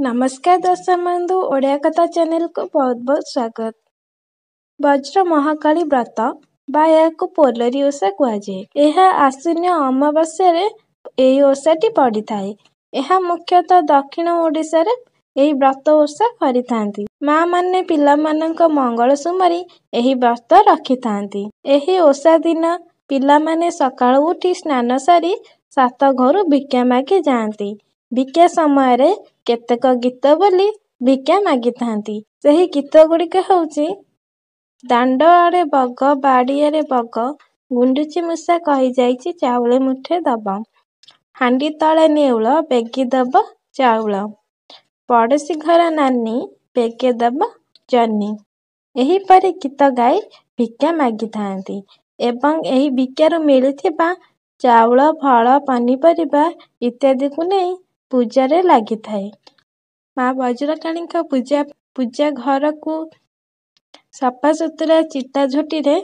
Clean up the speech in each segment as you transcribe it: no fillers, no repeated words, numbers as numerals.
ନମସ୍କାର ଦର୍ଶକ ବନ୍ଧୁ, ଓଡ଼ିଆ କଥା ଚ୍ୟାନେଲକୁ ବହୁତ ବହୁତ ସ୍ୱାଗତ। ବଜ୍ର ମହାକାଳୀ ବ୍ରତ ବା ଏହାକୁ ପୋଲରୀ ଓଷା କୁହାଯାଏ। ଏହା ଆଶ୍ୱିନ ଅମାବାସ୍ୟାରେ ଏହି ଓଷାଟି ପଡ଼ିଥାଏ। ଏହା ମୁଖ୍ୟତଃ ଦକ୍ଷିଣ ଓଡ଼ିଶାରେ ଏହି ବ୍ରତ ଓଷା କରିଥାନ୍ତି। ମା ମାନେ ପିଲାମାନଙ୍କ ମଙ୍ଗଳ ସୁମରି ଏହି ବ୍ରତ ରଖିଥାନ୍ତି। ଏହି ଓଷା ଦିନ ପିଲାମାନେ ସକାଳୁ ଉଠି ସ୍ନାନ ସାରି ସାତ ଘରୁ ଭିକ୍ଷା ମାଗି ଯାଆନ୍ତି। ଭିକ୍ଷା ସମୟରେ କେତେକ ଗୀତ ବୋଲି ଭିକ୍ଷା ମାଗିଥାନ୍ତି। ସେହି ଗୀତ ଗୁଡ଼ିକ ହେଉଛି: ଦାଣ୍ଡ ଆଡ଼େ ବଗ, ବାଡ଼ିଆଡ଼େ ବଗ, ଗୁଣ୍ଡୁଚି ମୂଷା କହିଯାଇଛି ଚାଉଳ ମୁଠେ ଦବ, ହାଣ୍ଡି ତଳେ ନେଉଳ ବେଗି ଦବ ଚାଉଳ, ପଡ଼ୋଶୀ ଘର ନାନୀ ବେଗେ ଦବ ଜହ୍ନି। ଏହିପରି ଗୀତ ଗାଇ ଭିକ୍ଷା ମାଗିଥାନ୍ତି ଏବଂ ଏହି ଭିକ୍ଷାରୁ ମିଳିଥିବା ଚାଉଳ, ଫଳ, ପନିପରିବା ଇତ୍ୟାଦିକୁ ନେଇ ପୂଜାରେ ଲାଗିଥାଏ। ମା ବଜ୍ରକାଳୀଙ୍କ ପୂଜା ଘରକୁ ସଫାସୁତୁରା ଚିତା ଝୋଟିରେ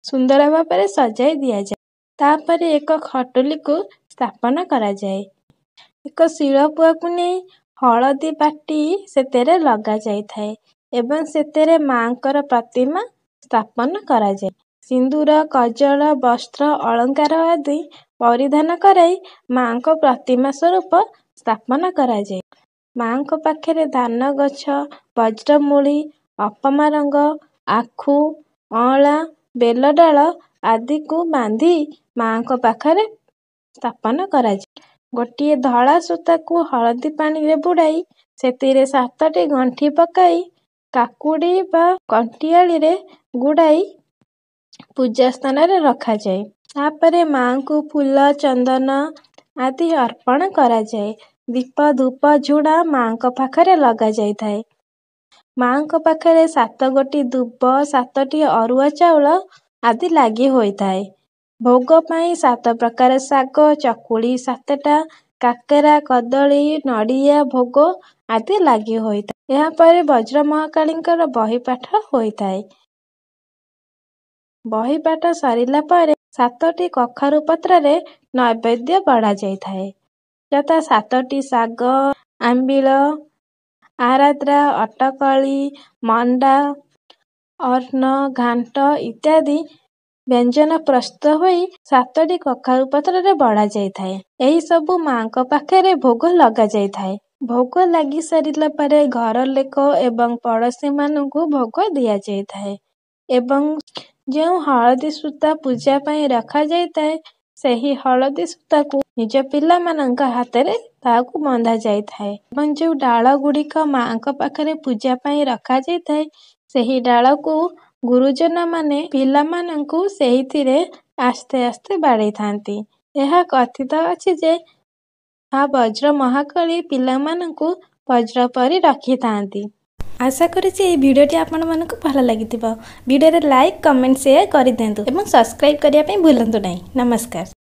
ସୁନ୍ଦର ଭାବରେ ସଜାଇ ଦିଆଯାଏ। ତାପରେ ଏକ ଖଟୁଲିକୁ ସ୍ଥାପନ କରାଯାଏ। ଏକ ଶିଳପୁଆକୁ ନେଇ ହଳଦୀ ବାଟି ସେଥିରେ ଲଗାଯାଇଥାଏ ଏବଂ ସେଥିରେ ମାଙ୍କର ପ୍ରତିମା ସ୍ଥାପନ କରାଯାଏ। ସିନ୍ଦୁର, କଜଳ, ବସ୍ତ୍ର, ଅଳଙ୍କାର ଆଦି ପରିଧାନ କରାଇ ମାଙ୍କ ପ୍ରତିମା ସ୍ୱରୂପ ସ୍ଥାପନ କରାଯାଏ। ମାଙ୍କ ପାଖରେ ଧାନ ଗଛ, ବଜ୍ରମୂଳି, ଅପମା ରଙ୍ଗ, ଆଖୁ, ଅଁଳା, ବେଲଡାଳ ଆଦିକୁ ବାନ୍ଧି ମାଙ୍କ ପାଖରେ ସ୍ଥାପନ କରାଯାଏ। ଗୋଟିଏ ଧଳା ସୂତାକୁ ହଳଦୀ ପାଣିରେ ବୁଡ଼ାଇ ସେଥିରେ ସାତଟି ଗଣ୍ଠି ପକାଇ କାକୁଡ଼ି ବା କଣ୍ଟିଆଳିରେ ଗୁଡ଼ାଇ ପୂଜା ସ୍ଥାନରେ ରଖାଯାଏ। ତାପରେ ମାଙ୍କୁ ଫୁଲ, ଚନ୍ଦନ ଆଦି ଅର୍ପଣ କରାଯାଏ। ଦୀପ, ଧୂପ, ଝୁଣା ମାଙ୍କ ପାଖରେ ଲଗାଯାଇଥାଏ। ମାଙ୍କ ପାଖରେ ସାତ ଗୋଟି ଦୁବ, ସାତଟି ଅରୁଆ ଚାଉଳ ଆଦି ଲାଗି ହୋଇଥାଏ। ଭୋଗ ପାଇଁ ସାତ ପ୍ରକାର ଶାଗ, ଚକୁଳି ସାତଟା, କାକରା, କଦଳୀ, ନଡ଼ିଆ ଭୋଗ ଆଦି ଲାଗି ହୋଇଥାଏ। ଏହାପରେ ବଜ୍ର ମହାକାଳୀଙ୍କର ବହିପାଠ ହୋଇଥାଏ। ବହିପାଠ ସରିଲା ପରେ ସାତଟି କଖାରୁ ପତ୍ରରେ ନୈବେଦ୍ୟ ବଢ଼ାଯାଇଥାଏ, ଯଥା ସାତଟି ଶାଗ, ଆମ୍ବିଳ, ଆରାଦ୍ରା, ଅଟକଳି, ମଣ୍ଡା, ଅନ୍ନ, ଘାଣ୍ଟ ଇତ୍ୟାଦି ବ୍ୟଞ୍ଜନ ପ୍ରସ୍ତୁତ ହୋଇ ସାତଟି କଖାରୁ ପତ୍ରରେ ବଢ଼ାଯାଇଥାଏ। ଏହିସବୁ ମାଙ୍କ ପାଖରେ ଭୋଗ ଲଗାଯାଇଥାଏ। ଭୋଗ ଲାଗି ସାରିଲା ପରେ ଘର ଲୋକ ଏବଂ ପଡ଼ୋଶୀମାନଙ୍କୁ ଭୋଗ ଦିଆଯାଇଥାଏ ଏବଂ ଯେଉଁ ହଳଦୀ ସୂତା ପୂଜା ପାଇଁ ରଖାଯାଇଥାଏ, ସେହି ହଳଦୀ ସୂତାକୁ ନିଜ ପିଲାମାନଙ୍କ ହାତରେ ତାହାକୁ ବନ୍ଧା ଯାଇଥାଏ ଏବଂ ଯେଉଁ ଡାଳ ଗୁଡ଼ିକ ମାଙ୍କ ପାଖରେ ପୂଜା ପାଇଁ ରଖାଯାଇଥାଏ, ସେହି ଡାଳକୁ ଗୁରୁଜନମାନେ ପିଲାମାନଙ୍କୁ ସେଇଥିରେ ଆସ୍ତେ ଆସ୍ତେ ବାଡ଼େଇଥାନ୍ତି। ଏହା କଥିତ ଅଛି ଯେ ମା ବଜ୍ର ମହାକାଳୀ ପିଲାମାନଙ୍କୁ ବଜ୍ର ପରି ରଖିଥାନ୍ତି। ଆଶା କରୁଛି ଏହି ଭିଡ଼ିଓଟି ଆପଣମାନଙ୍କୁ ଭଲ ଲାଗିଥିବ। ଭିଡ଼ିଓରେ ଲାଇକ୍, କମେଣ୍ଟ, ସେୟାର କରିଦିଅନ୍ତୁ ଏବଂ ସବସ୍କ୍ରାଇବ୍ କରିବା ପାଇଁ ଭୁଲନ୍ତୁ ନାହିଁ। ନମସ୍କାର।